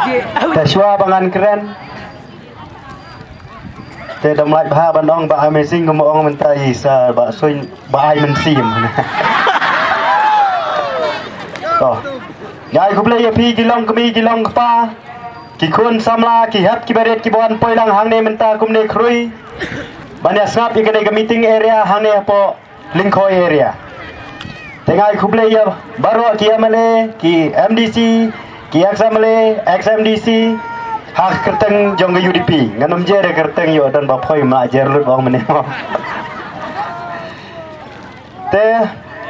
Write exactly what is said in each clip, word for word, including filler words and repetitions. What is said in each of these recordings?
Te shuwa ba ngan kren, te dam lait bha ban ong ba amazing, kumba ong mynta i sa ba suin ba ai mynsiem. To, nga ai khublei ïa phi ki long kmie ki long kpa, ki khun samla, ki hep ki barit kiba wan poi lang hangne mynta kumne khrui ban ïa sngap ïa kane ka meeting area hangne hapoh Lyngkhoi area. Te nga ai khublei ïa baroh ki M L A, ki M D C, ki ex M L A, ex M D C, ha ka kyrteng jong ka U D P. Ngan ym jer ïa ka kyrteng ïoh don ba phoi ma jer lut ba ong mynne. Te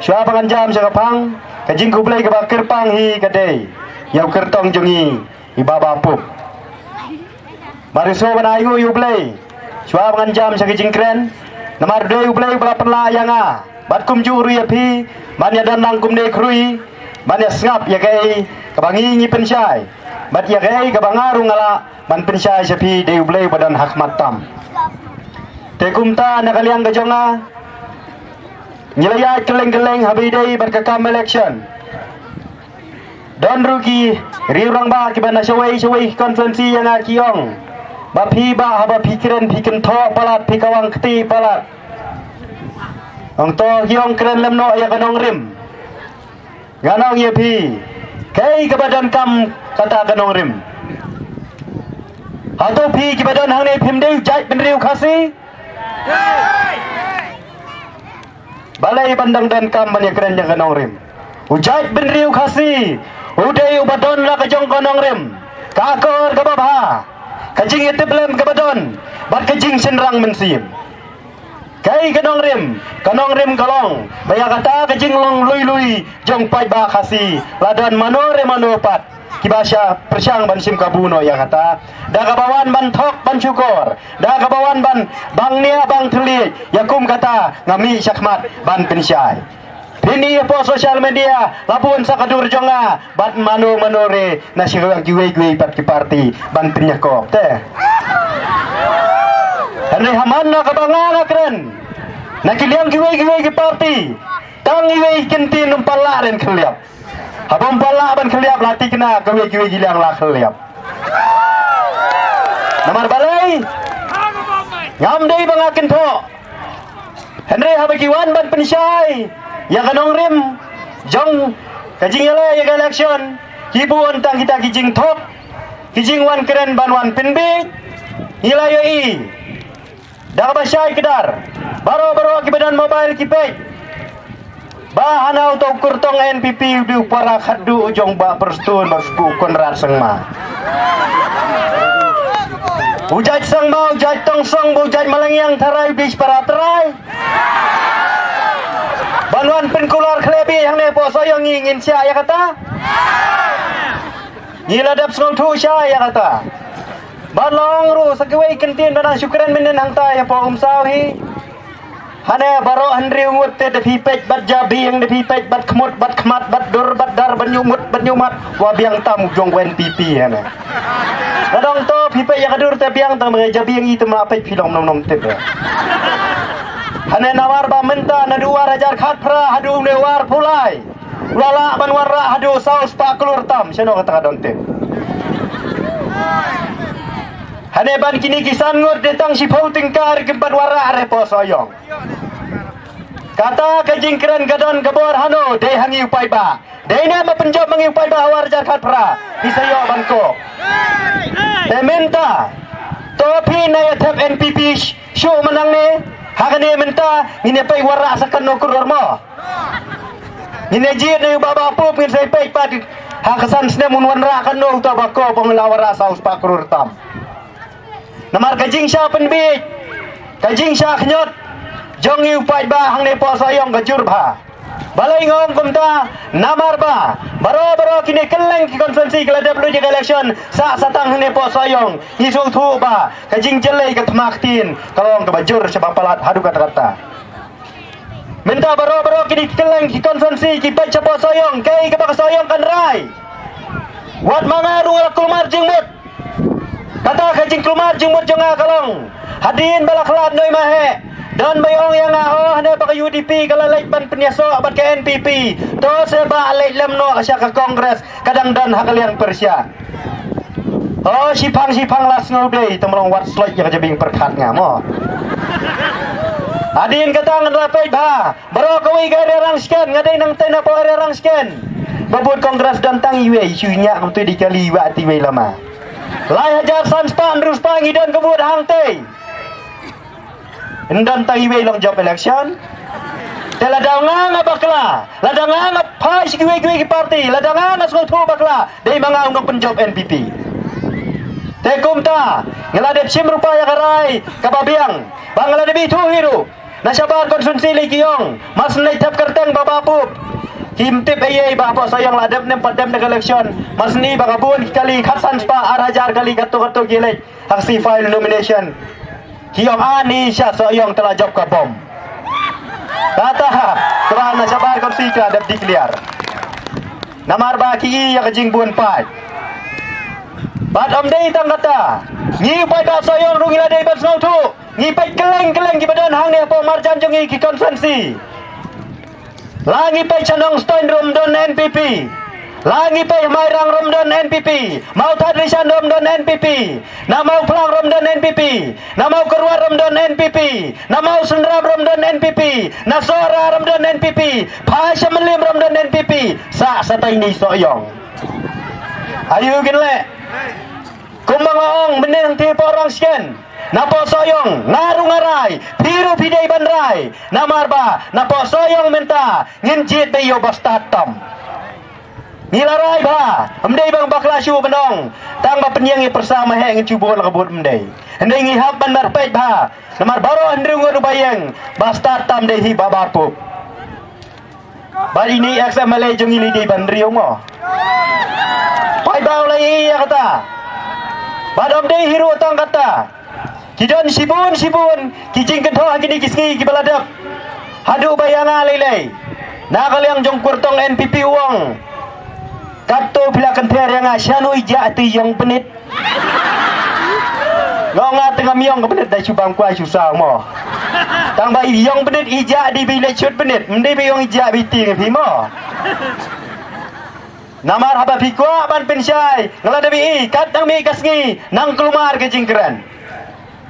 shuwa ba ngan jam sha ka phang, ka jingkhublei kaba kyrpang hi ka dei ïa u kyrtong jong ngi, i Bah Bah Pup. Mar ïa shuwa ban ai nguh ïa U Blei shuwa ba ngan jam sha ka jingkren, namar dei U Blei uba la pynlah ïa nga bad kumjuh ruh ïa phi ban ïa don lang kumne khrui ban ïa sngap ïa kaei kaba ngi ngi pynshai bad ïa kaei kaba nga ruh nga lah ban pynshai sha phi, dei U Blei uba don ha khmat tam. Te kumta na ka liang ka jong nga, ngi la ïaid kylleng kylleng haba ïadei bad ka kam election. Don ruh ki riew rangbah kiba na shawei shawei ki constituency ïa nga ki ong ba phi bah haba phi kren phi kynthoh palat, phi kawang kti palat. Ong to ki ong kren lem noh ïa ka nongrim. Ngan ong ïa phi, kaei kaba donkam kata ka nongrim? Hato phi kiba don hangne phim dei u jaitbynriew Khasi? Balei ban dang donkam ban ïa kren ïa ka nongrim? U jaitbynriew Khasi u dei uba don la ka jong ka nongrim, ka akor kaba bha, ka jingïatiplem kaba don bad ka jingshynrang mynsiem. Kaei ka nongrim? Ka nongrim ka long ba ïa kata ka jinglong lui lui jong paidbah Khasi, la don mano re mano pat kiba sha pyrshang ban shim kabu noh ïa kata, da kaba wan ban thok ban shukor, da kaba wan ban bang nia bang thylliej, ïa kum kata nga mih shakhmat ban pynshai. Phin ïohi hapoh social media la bun sa ka dur jong nga bad mano mano re na shirang kiwei kiwei pat ki party ban pynïakop te. Hynrei ha man la kaba nga nga kren na ki liang kiwei kiwei ki party, tang iwei kyntien ym pat lah ban khylliap. Haba ym pat lah ban khylliap la thikna kawei kiwei ki liang la khylliap. Namar balei? Ngam dei ba nga kynthoh. Hynrei haba ki wan ban pynshai ïa ka nongrim jong ka jingïaleh ïa ka election, ki bun tang kita ki jingthok, ki jingwan kren ban wan pynbiej. Ngi la ïohi da kaba shai kdar, baroh baroh kiba don mobile ki peit ba hana uto u kyrtong N P P u dei u para khadduh u jong Bah Prestone bad u Conrad Sangma. U jait Sangma, u jait Tongsong, u jait Malangiang tharai, u dei para trai. Ban wan pynkular khlem bih hangne hapoh Sohiong, ngi ngin shah ïa kata? Ngi la dep sngewthuh shai ïa kata. Ba long ruh sa kiwei kyntien ba nang shu kren mynnin hangta ïa pha Umsaw hi. Hane baroh hynriew ngut te da phi peit bad jabieng, da phi peit bad khmut bad khmat bad dur bad dar bad ñiuhmut bad ñiuhmat, wa biang tam u jong u N P P hane. Nga dong to phi peit ïa ka dur te biang tam, jabieng i te ma peit phi long nom nom tip. Hane nawar ba mynta naduh u ar hajar khatphra haduh une u arphew lai, u la lah ban wanrah haduh saw spah klur tam, shano kata ka don tip? Hane ban kine ki san ngut de tang shiphew tyngka ruh kim pat wanrah re pha Sohiong. Kata ka jingkren ka don ka bor hano, dei ha ngi u paidbah? Dei ne ba pynjop ma ngi u paidbah ha u ar hajar khatphra? Phi sa ïoh ban kop. Te mynta to phi na ïa thep N P P shuh mynang ne, ha kane mynta ngin ïa peit wanrah sa katno klur mo. Ngin ïa jied na u Bah Bah Pup, ngin sa ïa peit pat ha ka san snem un wanrah katno uta ba kop, ong la wanrah saw spah klur tam. Namar ka jingshah pynbiej, ka jingshah khñiot jong ngi u paidbah hangne pha Sohiong ka jur bha. Balei nga ong kumta? Namar ba baroh baroh kine kylleng ki constituency ki la dep lut ïa ka election, sah sa tang hangne pha Sohiong. Ngi sngewthuh ba ka jingjyllei ka thma ktien ka long kaba jur shaba palat haduh katta katta. Mynta baroh baroh kine kylleng ki constituency ki peit sha pha Sohiong, kaei kaba ka Sohiong kan rai? Wat ma nga ruh la kulmar jingmut. Kata ka jingkulmar jingmut jong nga ka long, hadien ba la khlad Noimaheh, don ba ong ïa nga, oh, hane ba ka U D P ka la leit ban pynïasoh bad ka N P P, to se ba leit lem noh sha ka Congress, ka dang don ha ka liang pyrshah. To, shiphang shiphang la sngewdei, te mlong wat slot ïa ka jabieng pyrkhat nga mo. Hadien kata ngan rapej bha. Baroh kawei ka area Rangshken, nga dei nangtei na pdeng area Rangshken. Ba vote Congress don tang iwei, shu ñiah kumtu di kali iwei ati iwei lama. Lai hajar san spah hynriew spah ngi don ka vote hangtei. Ym don tang iwei long jop election. Te lada nga nga bakla, lada nga nga phai sha kiwei kiwei ki party, lada nga nga sngewthuh bakla, dei ma nga u nongpynjop N P P. Te kumta nga la dep shim rupa ïa ka rai kaba biang ba nga la dep ithuh hi ruh. Na shabar constituency lei ki ong, mar syn leit thep kyrteng ba ba pup. Kim tip ei ei ba hapoh Sohiong la dep ne ym pat dep na ka election. Mar syn i ba ka bun ki kali khatsan spah ar hajar kali katto katto ki leit ha ka C five nomination. Ki ong ani sha Sohiong te la jop ka bom. Kata kaba na shabar constituency ka dep declare. Namar ba ki i ïa ka jingbun paid. Bad ym dei tang kata, ngi u paidbah Sohiong ruh ngi la dei ban sngewthuh. Ngi peit kylleng kylleng kiba don hangne hapoh marjan jong ngi ki constituency. La ngi peit sha Nongstoiñ ruh ym don N P P. La ngi peit Mairang ruh ym don N P P. Mawthadraishan ruh ym don N P P. Na Mawphlang ruh ym don N P P. Na Mawkyrwat ruh ym don N P P. Na Mawsynram ruh ym don N P P. Na Sohra ruh ym don N P P. Phai sha Mylliem ruh ym don N P P. Sa sa tai ni Sohiong. Ayu kin leh. Kumba nga ong mynne hangtei hapoh Rangshken, napoh Sohiong nga ruh nga rai, phi ruh phi dei ban rai. Namar ba napoh Sohiong mynta ngin jied beit ïa u bastad tam. Ngi la rai bha, ym dei ba nga bakla shuh ban ong, tang ba pynïeng ïa pyrsa ma heh ngin shu bud la ka bud ym dei. Hynrei ngi hap ban marpeit bha. Namar baroh hynriew ngut ruh ba ïeng, bastad tam dei hi ba bar pup. Bad ini ex M L A jong ngi lei dei ban riew mo. Paidbah u la ïa kata. Bad ym dei hi ruh tang kata. Ki don shibun shibun ki jingkynthoh ha kine ki sngi kiba la dep. Haduh ba ïa nga lei lei, na ka liang jong kyrtong N P P u ong, katto phi la kynther ïa nga shano i jah te ïong bnit. Nga ong nga te ngam ïong ka bnit da shu bam kwai shu saw mo. Tang ba i ïong bnit i jah dei ba i leit shut bnit, ym dei ba i ïong i jah ba i tieng ïa phi mo. Namar haba phi kwah ban pynshai, nga la dep ïohi kat nang mih ka sngi nang kulmar ka jingkren.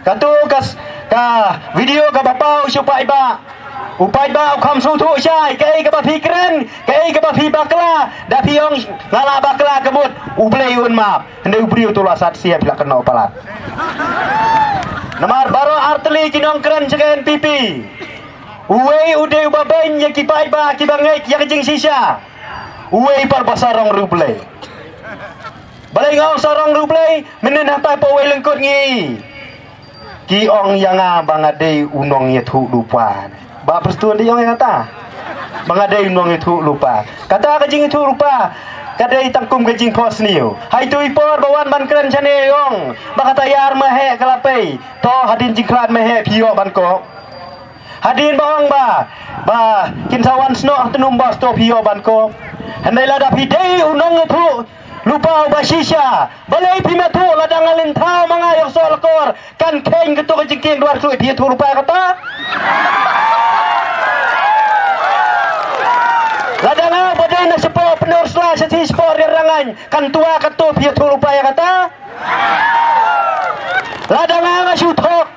Kato ka s-, ka video kaba paw sha u paidbah. U paidbah u kham sngewthuh shai kaei kaba phi kren, kaei kaba phi bakla. Da phi ong nga la bakla ka mut, U Blei un map. Hynrei u briew tu la sat sia phi la kynnoh palat. Namar baroh artylli ki nongkren jong ka N P P. Uwei u dei uba beiñ ïa ki paidbah kiba ngeit ïa ka jingshisha. Uwei pat ba sarong riewblei. Balei nga ong sarong riewblei? Mynnin hangtai pa uwei lyngkot ngi. Ki ong ïa nga ba nga dei u nongïathuhlypa. Bah Prestone dei ong ïa kata ba nga dei u nongïathuhlypa. Kata ka jingïathuhlypa ka dei tang kum ka jingphohsniew. Hato i por ba wan ban kren shane ong ba kata ïar ma heh ka la pei. To hadien jingkhlad ma heh phi ïoh ban kop. Hadien ba ong ba, ba kin sa wan snoh ha tnum bos to phi ïoh ban kop. Hynrei lada phi dei u nongïathuhlypa uba shisha, balei phim ïathuh lada nga lynthaw ma nga ïoh soh lakor, kan kheiñ kato ka jingkieng dwar khlui phi ïathuhlypa kata? Lada nga ba dei na shapoh Pynursla sha shi shapoh Rirangan, kan tuwa kato phi ïathuhlypa ïa kata? Lada nga nga shu thok,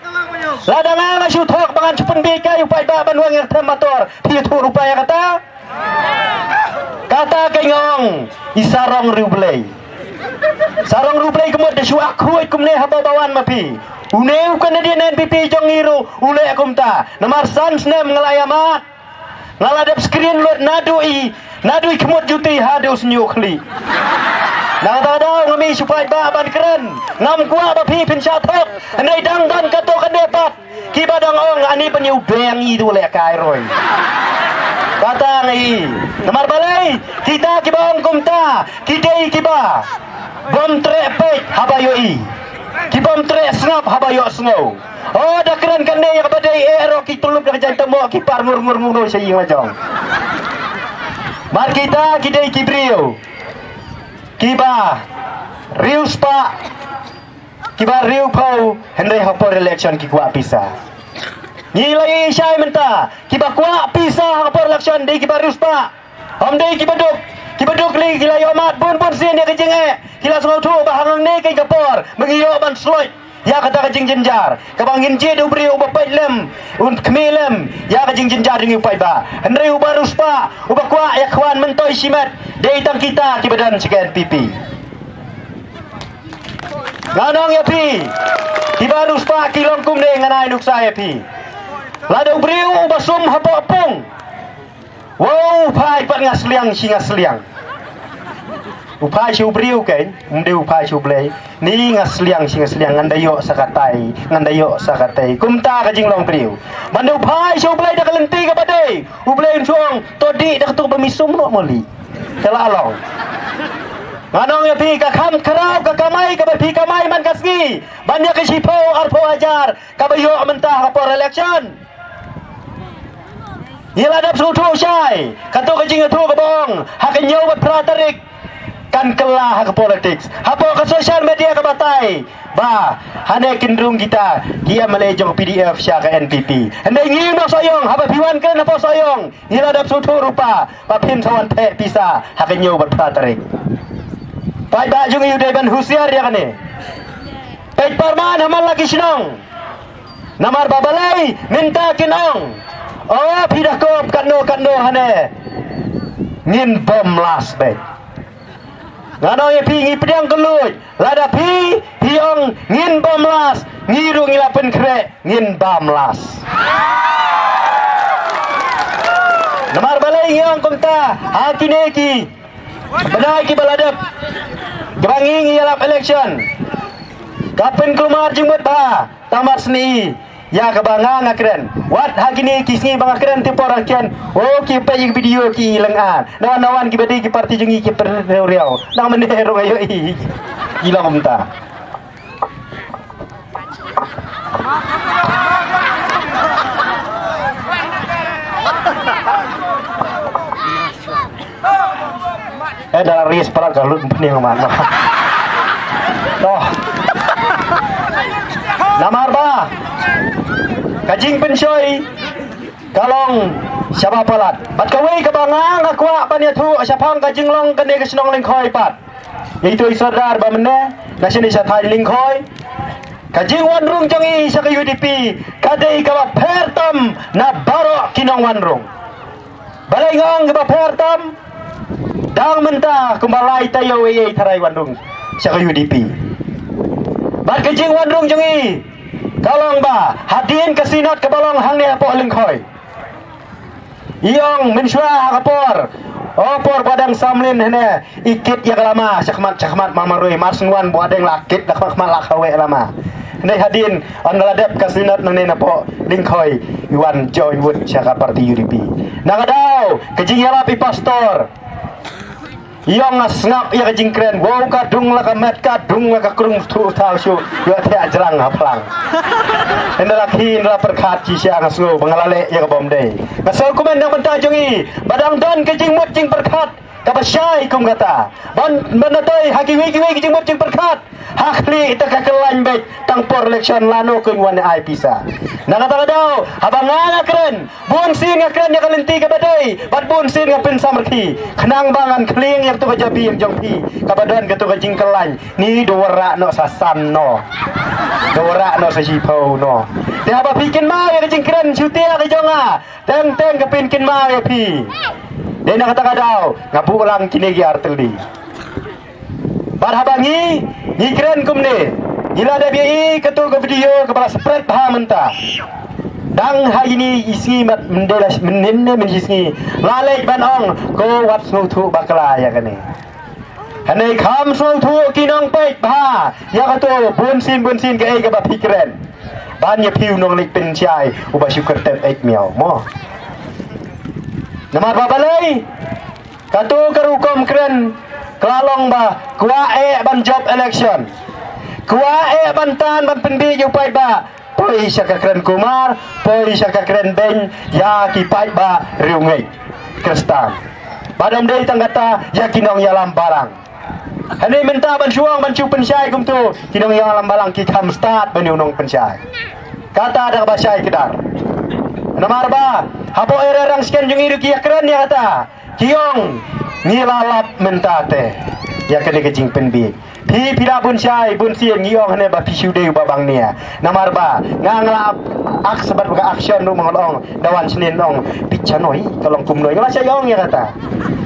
lada nga nga shu thok ba ngan shu pynbeit kai u paidbah ban weng ïa ka them motor, phi ïathuhlypa ïa kata? Kata ka nga ong i sarong riewblei. Sarong riewblei ka mut da shu ak khuid kumne haba ba wan ma phi. Une u candidate N P P jong ngi ruh u leh kumta. Namar san snem nga la ïa mad. Nga la dep screen lut naduh i, naduh i khmut juti haduh sniuh khlieh. Nangta daw ngam i shu paidbah ban kren. Ngam kwah ba phi phin shah thok. Hynrei dang don kato kane pat kiba dang ong ani ban ïa u beng i tu leh kai roi. Kata ngi. Namar balei kita kiba ong kumta ki dei kiba bym treh peit haba ïohi, ki bym treh sngap haba ïohsngew. O da kren kane ïa kaba dei eh ro ki tyllup da ka jaiñ tamo ki par ngur ngur ngur sha ïing la jong. Mar kita ki dei ki briew kiba riewspah, kiba riewphew, hynrei ha por election ki kwah pisa. Ngi la ïohi shai mynta kiba kwah pisa ha por election dei kiba riewspah. Ym dei kiba duk. Kiba duk kli ki la ïoh mad bun bun sien ïa ka jingeh. Ki la sngewthuh ba hangne kane ka por ba ngi ïoh ban sloit ïa kata ka jingjynjar, kaba ngin jied u briew uba peit lem, un khmih lem ïa ka jingjynjar jong ngi u paidbah. Hynrei uba riewspah, uba kwah ïa khwan myntoi shimet, dei tang kita kiba don sha ka N P P. Nga ong ïa phi, kiba riewspah ki long kumne, ngan ai nuksa ïa phi. Lada u briew uba sum hapoh pung, wow, u phai pat nga sliang shi nga sliang. U phai sha u briew kein, ym dei u phai sha U Blei. Ni nga sliang shi nga sliang, ngan da ïoh sa katai, ngan da ïoh sa katai. Kumta ka jinglong briew. Ban da u phai sha U Blei da ka lynti kaba dei, U Blei un shu ong, to dih da kato kaba mi sum noh mo lih. Ka la long. Nga ong ïa phi, ka kham khraw ka kamai kaba phi kamai man ka sngi ban ïa ka shiphew arphew hajar kaba ïoh mynta ha ka por election. Ngi la dep sngewthuh shai, kato ka jingïathuh kaba ong ha ka hynñiew bad phra tarik kan kylla ha ka politics. Hapoh ka social media ka batai ba hane kin rung kita ki M L A jong P D F sha ka N P P. Hynrei ngi noh Sohiong, haba phi wan kren hapoh Sohiong, ngi la dep sngewthuh ruh ba phin sa wan theh pisa ha ka hynñiew bad phra tarik. Paidbah jong ngi, u dei ban husiar ïa kane. Peit parman ha man la ki shnong. Namar ba balei mynta kin ong, o phi da kop katno katno hane, ngin bom las beit. Nga ong ïa phi, ngi pdiang kylluid, lada phi phi ong ngin bom las, ngi ruh ngi la pynkhreh ngin bam las. Namar balei ngi ong kumta? Ha kine ki bnai kiba la dep, kiba ngi ngi ïalap election, ka pynkulmar jingmut bha. Tang mar sni ïa kaba nga nga kren. Wat ha kine ki sngi ba nga kren te por, ha kine, o ki peit ïa ki video ki lyngngoh. Nawan nawan kiba dei ki parti jong ngi ki pyrriaw riaw. Nang mynne ruh nga ïohi ki long kumta. Eh, da la ris palat ka lut pynïang man. To. Namar ba ka jingpynshoi ka long shaba palat. Bad kawei kaba nga nga kwah ban ïathuh shaphang ka jinglong kane ka shnong Lyngkhoi pat. Ïa ito i Sordar ba mynne na shane sha thaiñ Lyngkhoi. Ka jingwan rung jong i sha ka U D P ka dei kaba pher tam na baroh ki nongwan rung. Balei nga ong kaba pher tam? Dang mynta kumba lai taïew ei ei tharai wan rung sha ka U D P. Bad ka jingwan rung jong i ka long ba hadien ka synod kaba long hangne hapoh Lyngkhoi, i ong mynshuwa ha ka por, o por ba dang samlin hane, i kit ïa ka lama shakhmat shakhmat ma marwei, mar shen wan ba dang la kit la khmat khmat la khawe lama. Hynrei hadien ynda la dep ka synod nangne napoh Lyngkhoi, i wan join vote sha ka parti U D P. Na ka daw ka jingïalap i pastor, i ong nga sngap ïa ka jingkren, wow, ka dung la ka met, ka dung la ka krung, thu thaw shu ïoh thiah jrang ha phlang. Ynda la khie ynda la pyrkhat shisha nga sngew ba nga la leh ïa ka bym dei. Nga sngew kumne na ka bynta jong i ba dang don ka jingmut jingpyrkhat kaba shai kum kata. Ban, ban da toi ha kiwei kiwei ki jingmut jingpyrkhat, ha khlieh ïa ka kyllaiñ beit, tang por election lano kin wan ai pisa. Na kata ka daw haba nga nga kren, bun sien nga kren ïa ka lynti kaba dei bad bun sien nga pynsamrkhie khnang ba ngan khlieng ïa kato ka jabieng jong phi kaba don kato ka jingkyllaiñ. Ni da wanrah noh sa san noh, da wanrah noh sa shiphew noh. Te haba phi kynmaw ïa ka jingkren shutia ka jong nga, teng teng ka pynkynmaw ïa phi. Dei na kata ka daw nga buh lang kine ki artylli. Bad haba ngi ngi kren kumne, ngi la dep ïohi kato ka video kaba la spread bha mynta. Dang ha ine i sngi mat mynde la mynnin ne mynshi sngi la leit ban ong, ko wat sngewthuh bakla ïa kane. Hynrei kham sngewthuh ki nongpeit bha ïa kato bun sien bun sien kaei kaba phi kren. Ban ïa phi u nongleit pynshai uba shu kyrtep eit miaw mo. Namar ba balei? Kato ka rukom kren ka la long ba kwah eh ban jop election. Kwah eh ban tan ban pynbiej ïa u paidbah. Poi sha ka kren kumar, poi sha ka kren beiñ ïa ki paidbah riewngeit Khristan. Bad ym dei tang kata, ïa ki nongïalam balang. Hynrei mynta ban shu ong ban shu pynshai kumto, ki nongïalam balang ki kham stad ban ïa u nongpynshai. Kata da kaba shai kdar. Namar ba hapoh area Rangshken jong ngi ruh ki ïakren ïa kata. Ki ong, Ngi la lap mynta te ïa kane ka jingpynbieit. Phi, phi la bun shai bun sien, ngi ong hangne ba phi shu dei ba bang nia. Namar ba nga, nga la ak, ak sabat ba ka action ruh ma nga la ong, da wan sien ong phi cha noi, ka long kumno. Nga la shai ong ïa kata.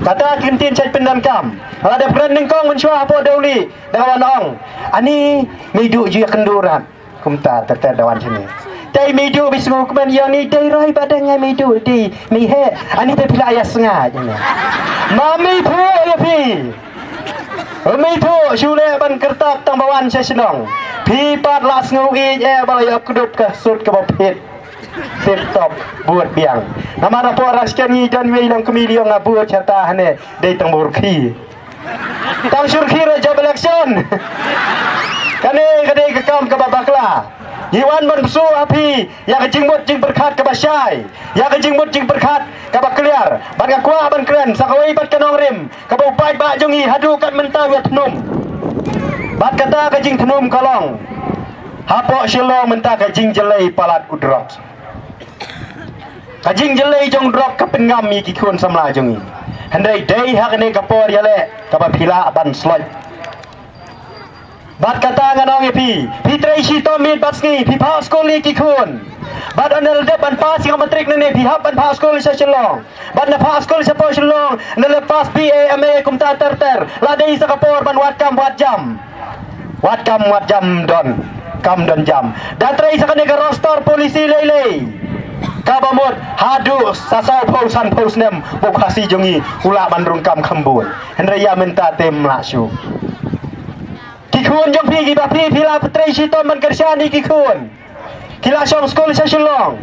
Kata ki ktien shait pyndonkam. Nga la dep kren nyngkong mynshuwa hapoh Dewlieh, da ka wan ong, ani mei duh ju ïa kynduh rat. Kumta ter ter da wan sini. Te mei duh bi sngew kmen ïa ni, dei roi ba dang ai mei duh, dei mei heh. Ani te phi la ïa snga jane. Ma mei phuh ïa phi. Mei phuh, shu leh ban kyrtap tang ba wan sha shnong. Phi pat la sngew ïeit eh ba la ïa kdup ka suit kaba phit. Tip top, bud biang. Namar hapoh Rangsken ngi don wei long kmie, ong nga bud shata hangne, dei tang ba rkhie. Tang shu rkhie ruh jop election. Kane ka dei ka kam kaba bakla. Ngi wan ban pynshai ha phi ïa ka jingmut jingpyrkhat kaba shai, ïa ka jingmut jingpyrkhat kaba kliar. Bad nga kwah ban kren sa kawei pat ka nongrim kaba u paidbah jong ngi haduh kat mynta u ïa thnum. Bad kata ka jingthnum ka long, hapoh Shillong mynta ka jingjyllei palat u drugs. Ka jingjyllei jong drok ka pynngam ïa ki khun samla jong ngi. Hynrei dei ha kane ka por ïaleh kaba phi lah ban sloit. Bad kata ngan ong ïa phi, phi trei shitom miet bad sngi, phi phah skul ïa ki khun. Bad ynda la dep ban pass ïa ka matric nangne, phi hap ban phah skul sha Shillong. Bad ynda phah skul shapoh Shillong, ynda la pass B A M A kumta ter ter, la dei sa ka por ban wad kam wad jam. Wad kam wad jam don, kam don jam. Da trei sa kane ka roster policy lei lei, kaba mut haduh sa saw phew san phew snem ba u Khasi jong ngi u lah ban rung kam kham bun. Hynrei ïa mynta te ym lah shuh. Ki khun jong phi kiba phi, phi la trei shitom ban kyrshan ïa ki khun. Ki la shong skul sha Shillong.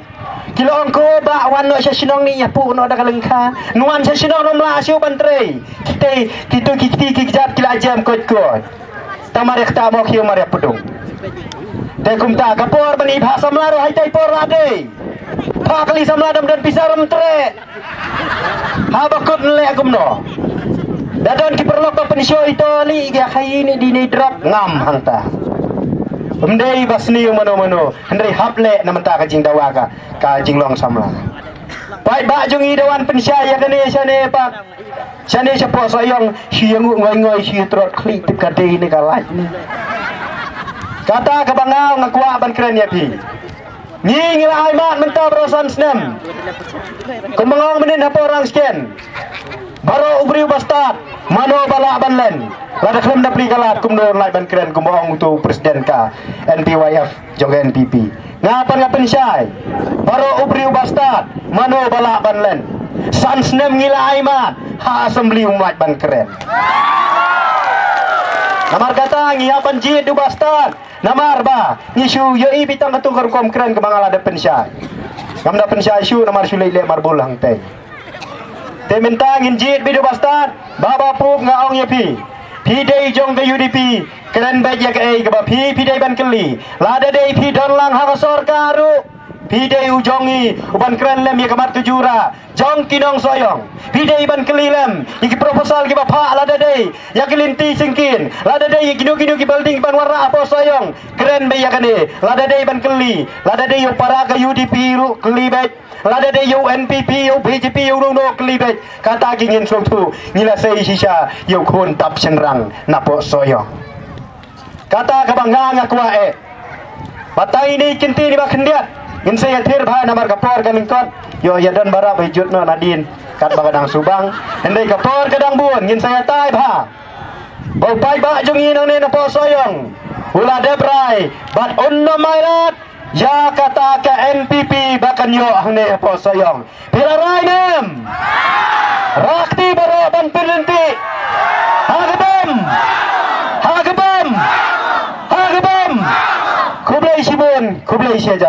Ki la ong ko ba wan noh sha shnong, ngi ïa puh noh da ka lyngkha. Wan sha shnong ym lah shuh ban trei. Kita, kita ki kti ki kjat ki la jem koit koit. Ta mar ïa kata mo ki mar ïa pdung. Te kumta ka por ban ïa phah samla ruh ha ita i por la dei. Phah kali samla dam don pisa rum trei. Haba kut leh kumno. Da don ki paralok ba pynshoi to li ïa khaïi ni dei ni drok ngam hangta. Ym dei ba sniew mano mano, hynrei hap leh na mynta ka jingdawa ka, ka jinglong samla. Paidbah jong ngi da wan pynshai ïa kane shane pat. Shane shapoh Sohiong, shi ïa nguh ngoi ngoi, shi ïa trot khlieh tip ka dei ne ka lait ne. Kata kaba nga, nga kwah ban kren ïa phi. Ngi ngi la ai mat mynta baroh san snem. Kumba nga ong mynnin hapoh Rangsken. Baroh u briew ba stad, mano ba lah ban len. Lada khlem da plie ka lad kumno lait ban kren, kumba ong uto u president ka N P Y F jong ka N P P. Nga pat nga pynshai. Baroh u briew ba stad, mano ba lah ban len. San snem ngi la ai mat, ha assembly um lait ban kren. Namar kata ngi hap ban jied u ba stad. Namar ba ngi shu ïohi beit tang katto ka rukom kren kaba nga la dep pynshai. Ngam da pynshai shuh namar shu leit leh marbul hangtei. Te mynta ngin jied beit u ba stad, Bah Bah Pup, nga ong ïa phi. Phi dei jong ka U D P, kren beit ïa kaei kaba phi, phi dei ban kylli. Lada dei phi don lang ha ka sorkar ruh, phi dei u jong ngi u ban kren lem ïa ka mat ka jura jong ki nong Sohiong. Phi dei ban kylli lem ïa ki proposal kiba phah, lada dei ïa ki lynti syngkien, lada dei ïa kino kino ki building ban wanrah hapoh Sohiong, kren beit ïa kane. Lada dei ban kylli, lada dei ïa u para ka U D P ruh, kylli beit. Lada dei ïa u N P P, ïa u B J P, ïa uno uno, kylli beit. Kata ki ngin sngewthuh, ngi la sei shisha ïa u khun tap shynrang napoh Sohiong. Kata kaba nga nga kwah eh. Batai ni kynti ni ba khyndiat. Ngin sa ïathir bha namar ka por ka lyngkot. Ïoh ïa don baroh ba jut noh nadien. Katba ka dang subang. Hynrei ka por ka dang bun. Ngin sa ïatai bha. Ba u paidbah jong ngi nangne napoh Sohiong u la dep rai bad un ym ailad ïa kata ka N P P ba kan ïoh hangne hapoh Sohiong. Phi la rai ne em? Rah kti baroh ban pynryntih. Ha ka bam! Ha ka bam! Ha ka bam! Khublei shibun, khublei shihajar.